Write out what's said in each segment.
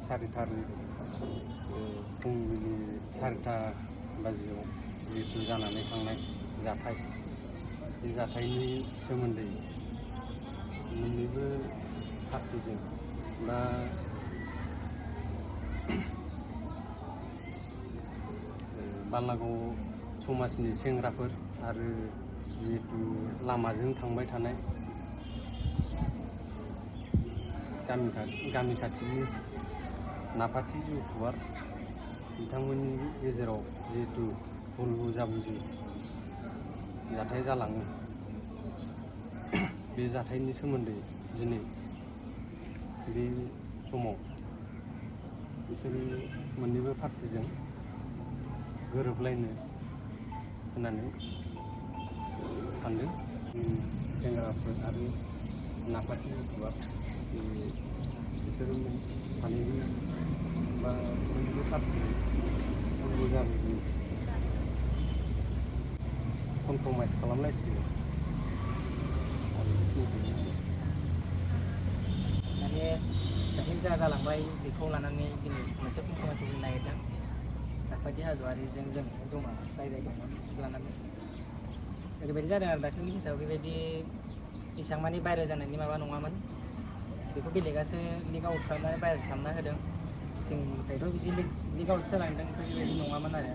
सारिथानि फुंबिलि 4टा बाजियाव जिहेतु जानानै थांनाय जाथाय बे जाथायनि सोमोन्दै मोन्नैबो पार्टिजों बा बालागाव समाजनि सेंग्राफोर आरो जिहेतु लामाजों थांबाय थानाय गामि खाथिनि नाफाथि इउटुबार बिथांमोननि गेजेराव जिहेतु भुल बुजाबुजि जाथाय जालाङो बे जाथायनि सोमोन्दै दिनै बे समाव बिसोरो मोन्नैबो पार्टिजों गोरोबलायनो होननानै सानदों। सेंग्राफोर आरो नाफाथि इउटुबार बिसोरो सानैबो बा मोननैबो पार्टिजों भुल बुजाबुजि कमप्रमाइस खालामलायसिगोन माने दाख्लै जा जालांबाय बेखौ लानानै दिनै मोनसे कमप्रमाइस होनो नागिरदों। नाफाथि हाज'वारिजों जों जमा रायज्लायदोंमोन बिसोर लानानै ओरैबायदि जादों आरो दाख्लैनि केसाव बेबायदि एसेबां मानि भाइरेल जानायनि माबा नङामोन। बेखौ बेलेगासो लिक आउट खालामनानै भाइरेल खालामना होदों। जोंनिफ्रायथ' बिदि लिक आउट जालांदों बेफोरबायदि नङामोन आरो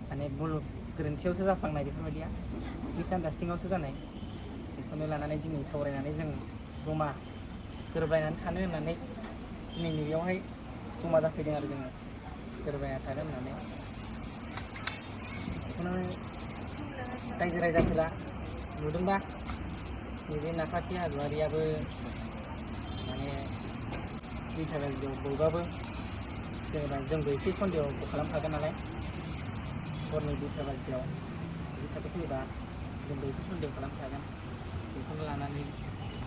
माने भुल गोरोन्थियावसो जाफ्लांनाय बेफोरबायदिया मिसआन्डारस्टेन्डिंआवसो जानाय। बेखौनो लानानै दिनै सावरायनानै जों जमा गोरोबलायनानै थानो होननानै दिनै नैबेयावहाय जमा जाफैदों आरो जोङो गोरोबलायना थानो होननानै। बेखौनो रायजो राजाफोरा नुदोंबा नैबे नाफाथि हाज'वारियाबो माने 2टा बाजियाव बयबाबो जेनेबा जोंबो एसे सन्देह खालामखागोन नालाय हरनि 2टा बाजियाव थाब फैबा जोंबो एसे सन्देह खालामखागोन। बेखौनो लानानै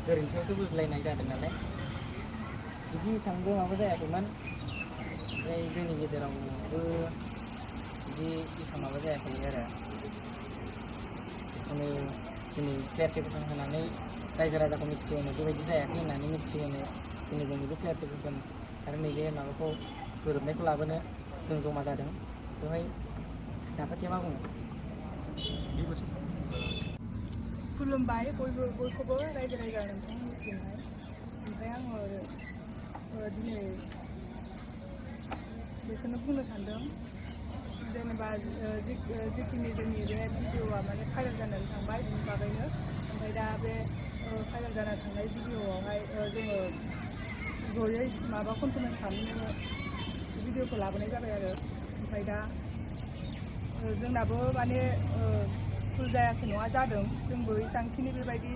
गोरोन्थियावसो बुजिलायनाय जादों नालाय बिदि एसेबांबो माबा जायाखैमोन। ओमफ्राय जोंनि गेजेरावबो बिदि एसेबां माबा जायाखै आरो बेखौनो दिनै क्लियारिफिकेसन होनानै रायजो राजाखौ मिथिहोनो बेबायदि जायाखै होननानै मिथिहोनो दिनै जों नैबे क्लियारिफिकेसन आरो नैबे माबाखौ गोरोबनायखौ लाबोनो जों जमा जादों। बेवहाय नाफाथिया मा बुङो? खुलुमबाय बयखौबो रायजो राजा नोंथांमोननिसिमहाय। ओमफ्राय आङो दिनै बेखौनो बुंनो सानदों जेनेबा जिखिनि जोंनि बे भिडिअ'आ माने भाइरेल जानानै थांबाय बिनि बागैनो। ओमफ्राय दा बे भाइरेल जानानै थांनाय भिडिअ'आवहाय जोङो जयै माबा कमप्रमाइस खालामनो भिडिअ'खौ लाबोनाय जाबाय आरो। ओमफ्राय दा जोंनाबो माने भुल जायाखै नङा जादों। जोंबो एसेबांखिनि बेबायदि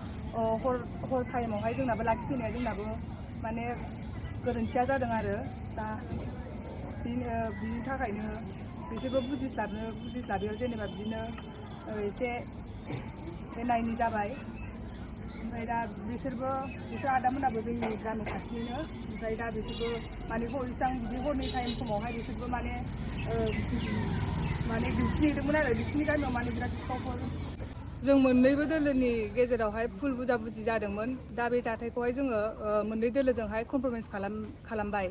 हर टाइमावहाय जोंनाबो लाखिफैनाया जोंनाबो माने गोरोन्थिया जादों आरो दा बिनि थाखायनो बिसोरबो बुजिस्लाबियाव जेनेबा बिदिनो एसे नायनि जाबाय। ओमफ्राय दा बिसोर आदामोनाबो जोंनि गामि खाथिनिनो। ओमफ्राय दा बिसोरबो माने इसेबां बिदि हरनि टाइम समावहाय बिसोरबो माने दिन्थिहैदोंमोन आरो बिसोरनि गामियाव माने बिराद सिखावफोर। जों मोन्नैबो दोलोनि गेजेरावहाय भुल बुजाबुजि जादोंमोन। दा बे जाथायखौहाय जोङो मोननै दोलोजोंहाय कमप्रमाइस खालामबाय।